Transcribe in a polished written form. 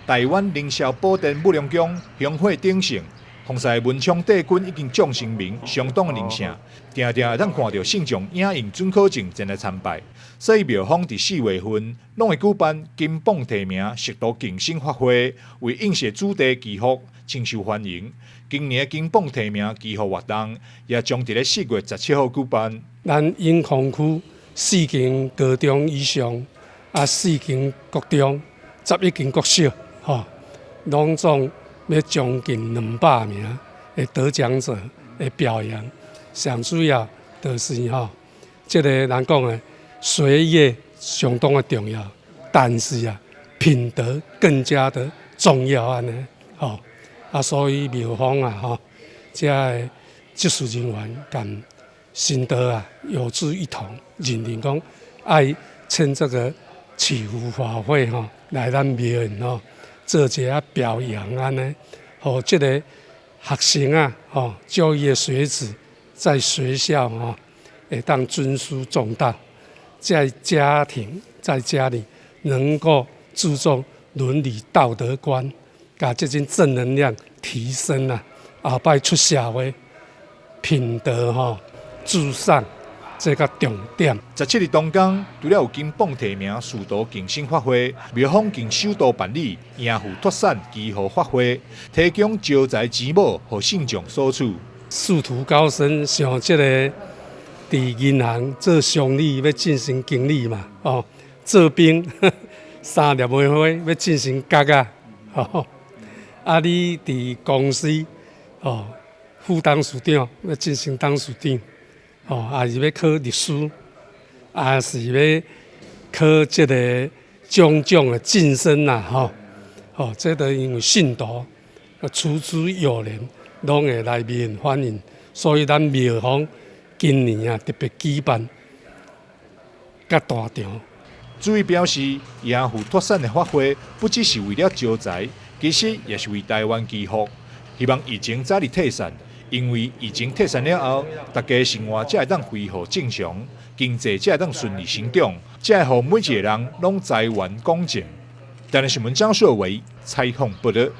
台灣凌霄寶殿武龍宮香火鼎盛，奉祀文昌帝君已經眾神明相當的靈聖，定定會當看著信眾影印准考證前來參拜。所以廟方佇4月份攏會舉辦金榜題名、學徒競選法會，為應試子弟祈福，深受歡迎。今年金榜題名祈福活動也將佇咧4月17號舉辦。咱永康區四間高中以上，啊四間國中、11間國小，吼，攏總欲將近200名的得獎者的表揚。上主要就是吼，這个人講的學業相當的重要，但是啊，品德更加的重要按呢，吼。啊，所以廟方啊，吼，遮的執事人員佮信徒啊，有志一同，認定講愛趁這個祈福法會吼，來咱廟裡吼做一下表揚按呢，予這个學生啊，吼，教育的學子在學校吼會當尊師重道，在家庭在家裡能夠注重倫理道德觀。共這種正能量提升啊，後擺出社會品德吼至上，這個重點。17日當天，除了有金榜題名、仕途競選法會，廟方更首度辦理贏富脫散祈福法會，提供招財錢母予信眾索取。仕途高升，像這個佇銀行做襄理欲晉升經理嘛，哦，做兵三粒梅花欲晉升角仔，吼。啊！你佇公司哦，副董事長欲晉升董事長，哦，抑是欲考律師，抑是欲考這个種種的晉升啦，吼，哦，這都因為信徒出資有緣，攏會來廟反映，所以咱廟方今年啊特別舉辦較大場。主委表示，贏富脫散的法會不只是為了招財。其實也是為台灣祈福，希望疫情早日退散，因為疫情退散了後，大家生活才會當恢復正常，經濟才會當順利成長，才會予每一个人攏財源廣進。台視新聞張碩偉採訪報導。